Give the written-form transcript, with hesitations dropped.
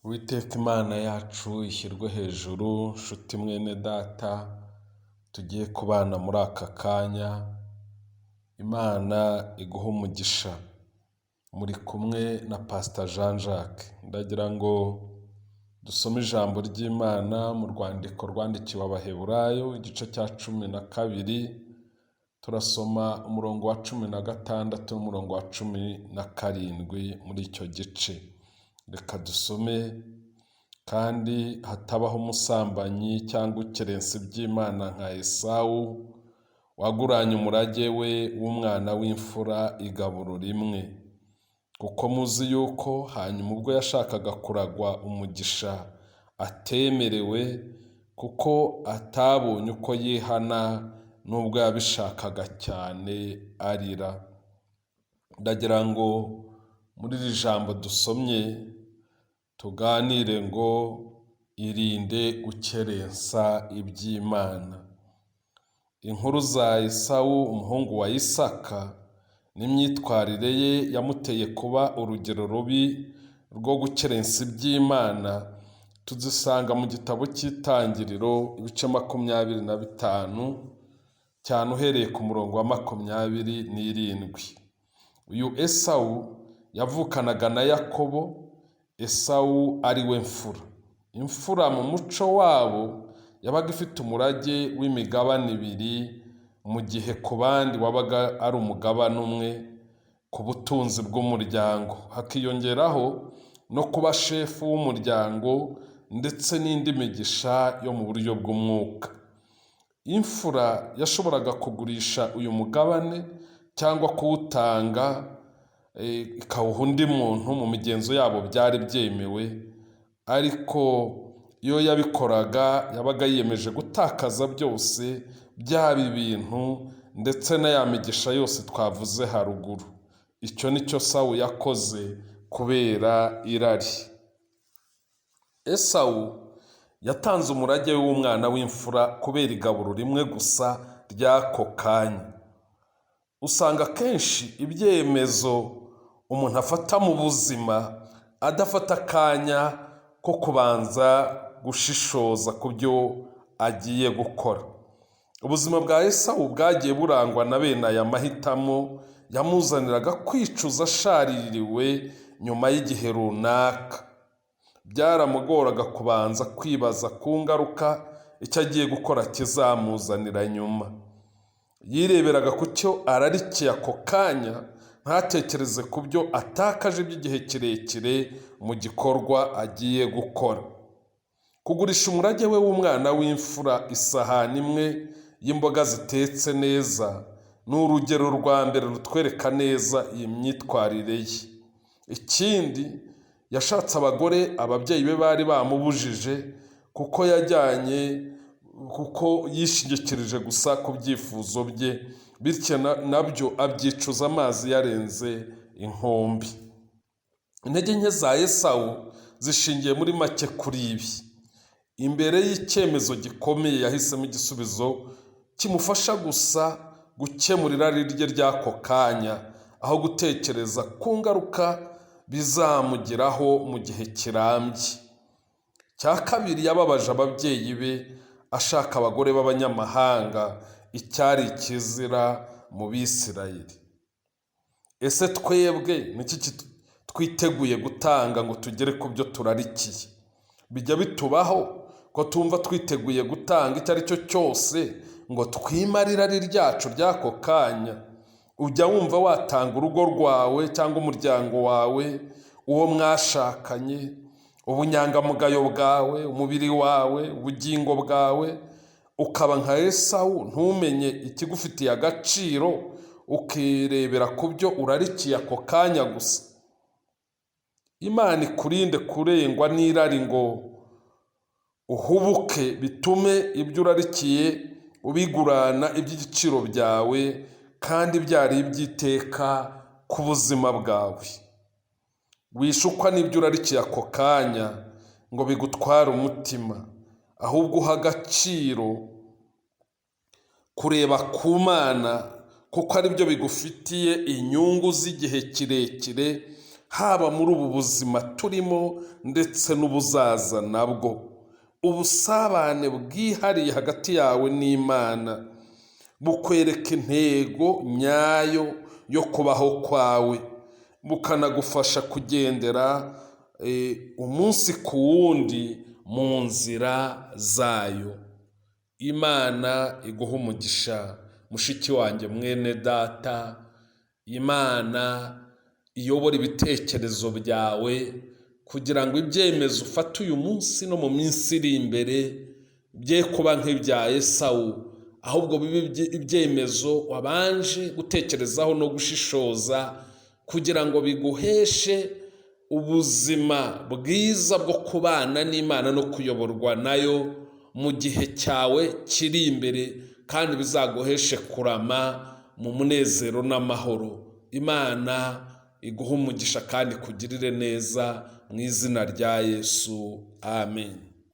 Uwiteka Imana yacu ishyirwe hejuru, nshuti mwene data tugiye kubana muri aka kanya, Imana iguhe umugisha. Muri kumwe na Pastor Jean Jacques. Ndagira ngo dusome ijambo ry'Imana mu rwandiko rwandikiwe Abaheburayo, igice cya 12, turasoma umurongo wa 16 n'umurongo wa 17 muri icyo gice. Reka dusome: "Kandi hatabaho umusambanyi cyangwa ukerensa iby'Imana nka Esawu, waguranye umurage we w'umwana w'imfura igaburo rimwe. Kuko muzi yuko hanyuma ubwo yashakaga kuragwa umugisha atemerewe, kuko atabonye uko yihana nubwo yabishakaga cyane arira." Ndagira ngo muri iri jambo dusomye tuganire ngo irinde gukerensa iby'Imana. Inkuru za Esawu, umuhungu wa Isaka, n'imyitwarire ye yamuteye kuba urugero rubi rwo gukerensa iby'Imana, tuzisanga mu gitabo cy'Itangiriro, ibice 25, cyane uhereye ku murongo wa 27. Uyu Esawu yavukanaga na Yakobo, Esawu ari we mfura. Imfura mu muco wabo yabaga ifite umurage w'imigabane ibiri, mu gihe ku bandi wabaga ari umugabane umwe ku butunzi bw'umuryango, hakiyongeraho no kuba shefu w'umuryango ndetse n'indi migisha yo mu buryo bw'umwuka. Imfura yashoboraga kugurisha uyu mugabane cyangwa kuwutanga ikawuha undi muntu, mu migenzo yabo byari byemewe, ariko iyo yabikoraga yabaga yiyemeje gutakaza byose, byaba ibintu ndetse na ya migisha yose twavuze haruguru. Icyo ni cyo Sawu yakoze kubera irari. Esawu yatanze umurage w'umwana w'imfura kubera igaburo rimwe gusa ry'ako kanya. Usanga akenshi ibyemezo umuntu afata mu buzima adafata akanya ko kubanza gushishoza ku byo agiye gukora. Ubuzima bwa Esawu bwagiye burangwa na bene aya mahitamo yamuzaniraga kwicuza ashaririwe nyuma y'igihe runaka. Byaramugoraga kubanza kwibaza ku ngaruka icyo agiye gukora kizamuzanira nyuma. Yireberaga ku cyo ararikiye ako kanya, ntatekereze ku byo atakaje by'igihe kirekire mu gikorwa agiye gukora. Kugurisha umurage we w'umwana w'imfura isahani imwe y'imboga zitetse neza ni urugero rwa mbere rutwereka neza iyi myitwarire ye. Ikindi, yashatse abagore ababyeyi be bari bamubujije, kuko yajyanye kuko yishingikirije gusa ku byifuzo bye, bityo nabyo abyicuza amazi yarenze inkombe. Intege nke za Esawu zishingiye muri make kuri ibi: imbere y'icyemezo gikomeye yahisemo igisubizo kimufasha gusa gukemura irari rye ry'ako kanya, aho gutekereza ku ngaruka bizamugiraho mu gihe kirambye. Cya kabiri, yababaje ababyeyi be ashaka abagore b'abanyamahanga, icyari ikizira mu Bisirayeli. Ese twebwe niki twiteguye gutanga ngo tugere ku byo turarikiye? Bijya bitubaho ko tumva twiteguye gutanga icyo ari cyo cyose ngo twimare irari ryacu ry'ako kanya? Ujya wumva watanga urugo rwawe cyangwa umuryango wawe, uwo mwashakanye, ubunyangamugayo bwawe, umubiri wawe, ubugingo bwawe, ukaba nka Esawu, ntumenye ikigufitiye agaciro, ukirebera ku byo urarikiye ako kanya gusa? Imana ikurinde kurengwa n'irari ngo uhubuke, bitume ibyo urarikiye ubigurana iby'igiciro byawe kandi byari iby'iteka ku buzima bwawe. Wishukwa n'ibyo urarikiye ako kanya ngo bigutware umutima, ahubwo uha agaciro kureba ku Mana, kuko ari byo bigufitiye inyungu z'igihe kirekire. Haba muri ubu buzima turimo ndetse n'ubuzaza nabwo. Ubusabane bwihariye hagati yawe n'Imana bukwereka intego nyayo yo kubaho kwawe, bukanagufasha kugendera umunsi ku wundi mu nzira zayo. Imana iguha umugisha, mushiki wanjye, mwene data. Imana iyobora ibitekerezo byawe kugira ngo ibyemezo ufate uyu munsi no mu minsi iri imbere bye kuba nk'ibya Esawu, ahubwo bibe ibyemezo wabanje gutekerezaho no gushishoza kugira ngo biguheshe ubuzima bwiza bwo kubana n'Imana no kuyoborwa nayo mu gihe cyawe kiri imbere, kandi bizaguheshe kurama mu munezero n'amahoro. Imana iguhe umugisha kandi ikugirire neza mu izina rya Yesu, amen.